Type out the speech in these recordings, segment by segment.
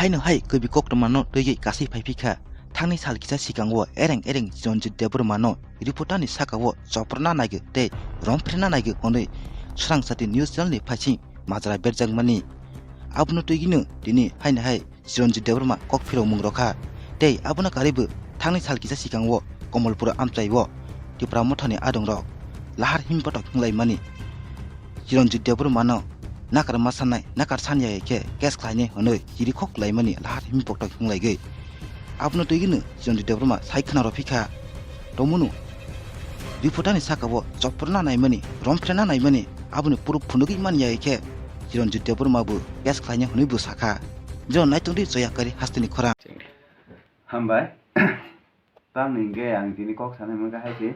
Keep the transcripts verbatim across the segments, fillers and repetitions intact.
Haino hai kwbwi koktwmano twiwi kasui phai phikha. Thangni sal kisa sikango ereng ereng Chiranjit Debbarmano reporterni sakao choprwna naigwi tei romphirna naigwi hwnwi Swrangchati News Channelni phaising majra berjakmani. Abono twiwino tini haino hai Chiranjit Debbarma kok phirokmung rwkha. Tei abono karwibo thangni sal kisa sikango Komolpur amchaio Tipra Mothani adongrok lahar himpotok wnglaimani. Chiranjit Debbarmano nakar ma sanai, nakar sanya khe case khlainai hwnwi chirikhok laimani lahar himpotok wnglaigwi. Abono twiwino Chiranjit Debbarma sai khna rw phikha. Tomono reporterni sakao choprwna naimani, romphirna naimani, aboni proof phunugwi manya khe Chiranjit Debbarma bo case khlainai hwnwi bo sakha. Jero naitongdi Joya Kari hasteni khorang. Hambai. Tamni hwnkhe ang tini kok sanai hwnka hai se,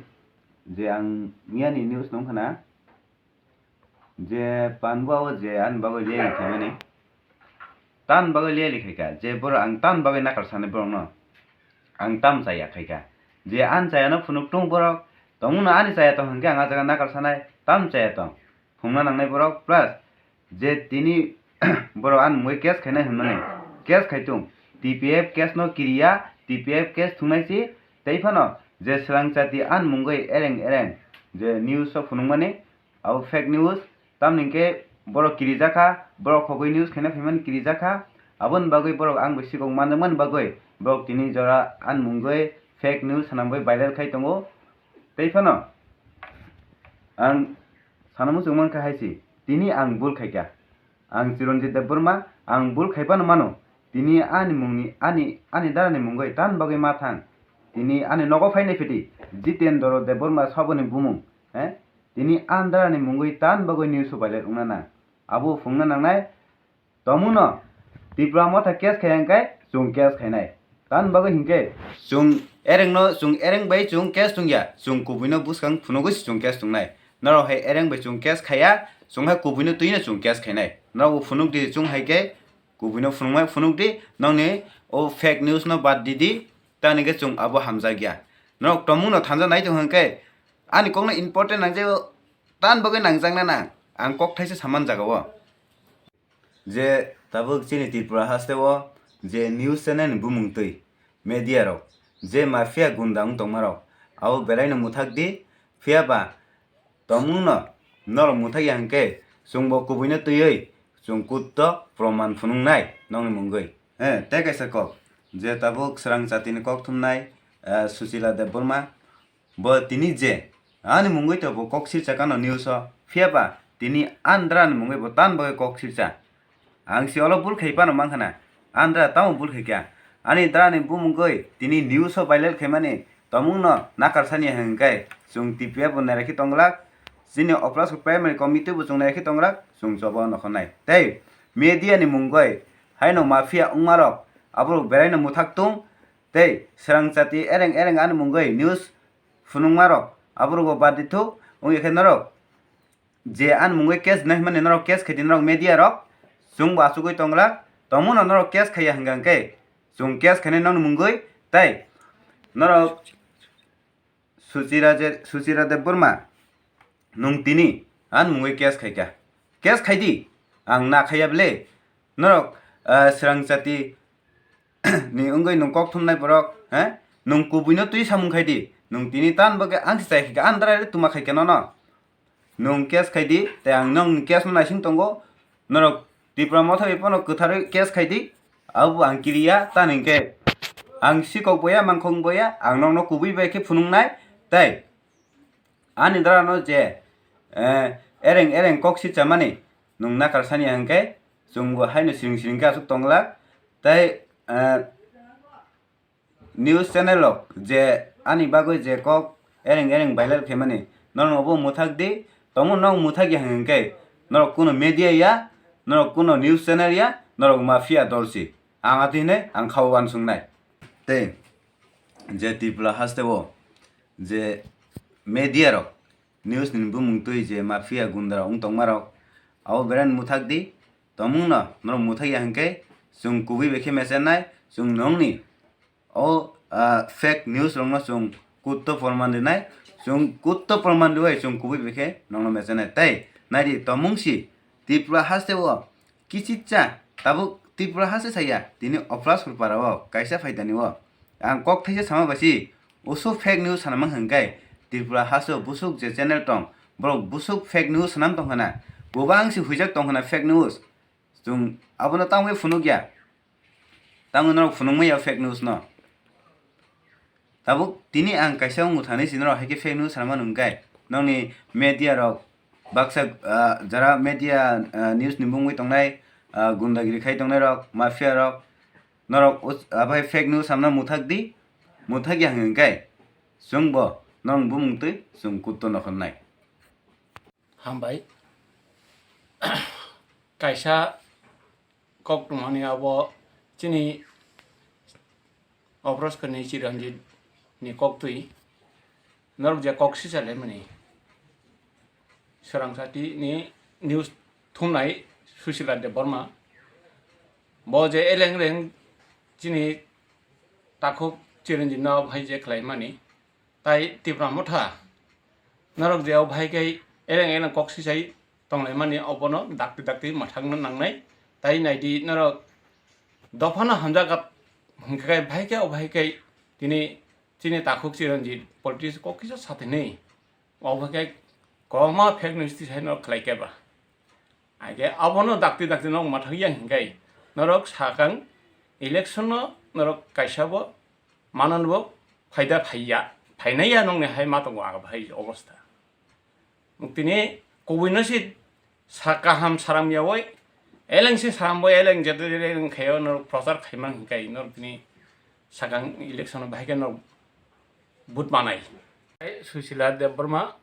je ang miyani news nung khna, je panbao je ani bagwi leli khaimani, tan bagwi leli khaika, je borok ang tan bagwi nakar sanai borokno ang tam chaya khaika, je ani chayano phunuk tung borok, tongmano ani chaya tong hwnkhe ang ah jaga nakar sanai tam chaya tong. Phungna nangnai borok, plus je tini borok ani mungwi case khainai hwnmani, case khaitung, T P F case no kiriya, T P F case thungnai si, tei phano je Swrangchati ani mungwi ereng ereng je news o phunukmani, abo fake news, tamni hwnkhe borok kirijakha, borok khogwi news khaina phaimani kirijakha, aboni bagwi borok ang bai sikok manjakmani bagwi borok tini jora ani mungwi fake news swnamwi viral khai tongo, tei phano ang sana muchung mankha hai se, tini ang bul khaikha. Ang Chiranjit Debbarma, ang bul khai phano mano. Tini ani mungni, ani, ani darani mungwi tan bagwi ma thang. Tini ani nogo phainai phiti, Jitendra Debbarma saboni bumung, he? Tini ani darani mungwi tan bagwi news o viral wngna nang. Abo phungna nangnai. Tomuno Tipra Motha case khai hwnkhe chwng case khainai. Tan bagwi hinkhe chwng erengno, chwng ereng bai chwng case tungya, chwng kubuino bwskang phunugwi se chwng case tungnai. Norok hai ereng bai chwng case khaiya, chwng hai kubuino twino chwng case khainai. Norok bo phunuk di, chwng hai khe kubuino phunukmai phunuk di, nokni o fake news no bad di di, tamni khe chwng abo hamjak ya. Norok tomungno thanja nai tong hwnkhe ani kokno important nangjago, tan bagwi nangjakna nang, ang kok thaisa saman jagao. Je tabuk chini Tripura haste o je news channel ni bumung twi media rok je mafia gunda wng tongma rok abo belai no mwthak di, phiya ba tomung no norok mwthak ya hwnkhe chwng bo kubui no twiwi chwng kutto proman phunuk nai nokni mungwi. He, tei kaisa kok je tabuk swrang chati ni kok thumnai, eh, Suchila Debbarma, bo tini je ani mungwi to bo kok sircha kano news o, phiya ba tini Andra ni mungwi bo tan bagwi kok sircha. Ang si olo bul khai phano mankha na, Andra tamo bul khai kha. Ani Andra ni bumungwi tini news o viral khaimani tomung no nakar sani hwnkhe chwng T P F bo naira khe tong glak, chini Opras Primary Committee bo chwng naira khe tong glak, chwng choba no khonai. Tei media ni mungwi haino mafia wngma rok aborok berai no mwthak tung, tei swrang chati ereng ereng ani mungwi news phunukma rok aborok bo bad di thuk wngya khe norok je ani mungwi case nai hwnmani norok case khai di norok media rok chwng bo achugwi tong glak, tongmano norok case khaiya hwnkha hwnkhe chwng case khainai nokni mungwi tei norok Suchira je, Suchira Debbarma, nwng tini ani mungwi case khai kha. Case khai di, ang na khaiya bele. Norok, ah, swrang chati ni wngwi nwng kok thumnai borok, he? Nwng kubui no twi samung khai di. Nwng tini tan bagwi ang se chai khai kha, Andra le tuma khai kha nono. Nwng case khai di, tei ang nokni case no naising tongo. Norok Tripura Motha bai phano kwtharwi case khai di, abo ang kiriya, tani hwnkhe ang sikok boya, mangkhok boya, ang nokno kubui bai khe phunuknai, tei ani Andra no je, eh, ereng ereng kok sirchamani nwng nakar sani hwnkhe chwng bo haino siring siring khe aswk tong glak, tei, eh, news channel rok je ani bagwi je kok ereng ereng viral khaimani, norok bo mwthak di, tongmo nok mwthak ya hwnkhe norok kuno media ya, norok kuno news channel ya, norok mafia dol si. Ang atwi hinwi ang kha uansuknai. Tei je Tripura haste o je media rok news ni bumung twi je mafia gunda rok wng tongma rok, abo berai mwthak di, tongmung no norok mwthak ya hwnkhe chwng kubui bai khe mechenai, chwng nokni o, ah, fake news rokno chwng kutto porman rinai, chwng kutto porman riwi chwng kubui bai khe nokno mechenai. Tei naidi, tomung si Tripura haste o kichitsa tabuk Tripura haste saya, tini Ophrajpur para o kaisa phaidani o. Ang kok thaisa sama basi, usu fake news sana mang hwnkhe, Tripura haste o busuk je channel tong, borok busuk fake news sanam tong hwna, gobang se huijak tong hwna fake news. Chwng abono tangwi phunukya, tangwi norok phunukmaya fake news no. Tabuk tini ang kaisa wngwi thani si norok hai khe fake news sanama nung khe, nokni media rok baksa, ah, jara media, ah, news ni bungwi tongnai, ah, gundagiri khai tongnai rok, mafia rok, norok us-, abai fake news samna muthak di, muthak ya hwnkhe chwng bo norok bumung twi chwng kutto no khornai. Hambai. Kaisa kok tongmani abo chini Ophrajpurni Chiranjit ni kok twi norok je kok sisa lemani Swrang Sati ni news thumnai Susila Debbarma. Bo je eleng eleng chini takhuk Chiranjit no hai je khlaimani. Tai Tipra Motha, norok je o bahai khe eleng eleng kok sisai tonglaimani, obono dakti dakti mwthangna nangnai. Tai naidi norok dophano hamjakha hwnkhe bahai khe o bahai khe tini chini takhuk Chiranjit politics kok kisa sathinwi o bahai khe kwbangma fake news tisai norok khlai khe ba. Age abono dakti dakti norok mwthangya hwnkhe norok sakang election no norok kaisa bo mananbo phaida phaiya, phainaiya nongni hai ma tongo abo hai obostha. Tini kubui no si sa kaham saram yawi, eleng si saram bo eleng jete eleng khayo norok prochar khaiman hwnkhe norok tini sakang election bahai khe norok vote manai. Susila Debbarma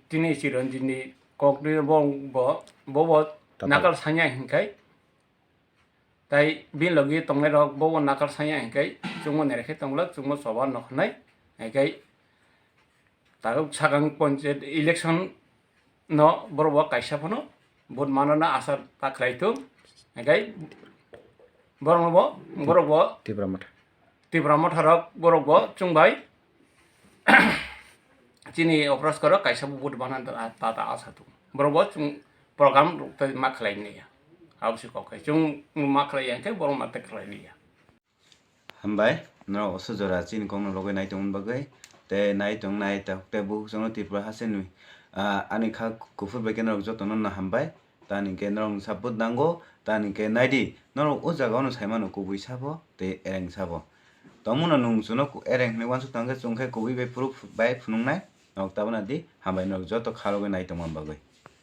tini Chiranjit ni kok ni bo, bo, bo, bo Tatal. Nakal sanya hwnkhe Tai bini logi tongnai rok bo bo nakar sanya hingkai chwngmo nere khe tongla chwngmo choba nokhnai hingkai tabuk sakang panchayat election no borok bo kaisa phano vote manana asa ta khlai tung hingkai borok bo borok bo Tipra Motha. Tipra Motha rok borok bo chwng bai chini Ophrajpur o kaisa bo vote bana ta ta asa tung borok bo chwng program rok tai ma khlai ni ya abo se kok kai chwng ma khlai ya khe borok ma ta khlai ni ya. Hambai norok oso jora chini kok no logoi nai tongmani bagwi tei nai tong nai ta tei bukhuk chwng no Tripura haste ni ani kha kuphur bai khe norok joto no hambai. Tani hwnkhe norok support nango, tani hwnkhe naidi, norok o jaga ono saimano kubui sabo tei ereng sabo. Tongmano nwng chwngno ku-, ereng hinwi uansuk tongkhe chwngkhe kubui bai phuru bai phunuknai, norok tabana di, hambai norok joto kharogwi nai tongma bagwi.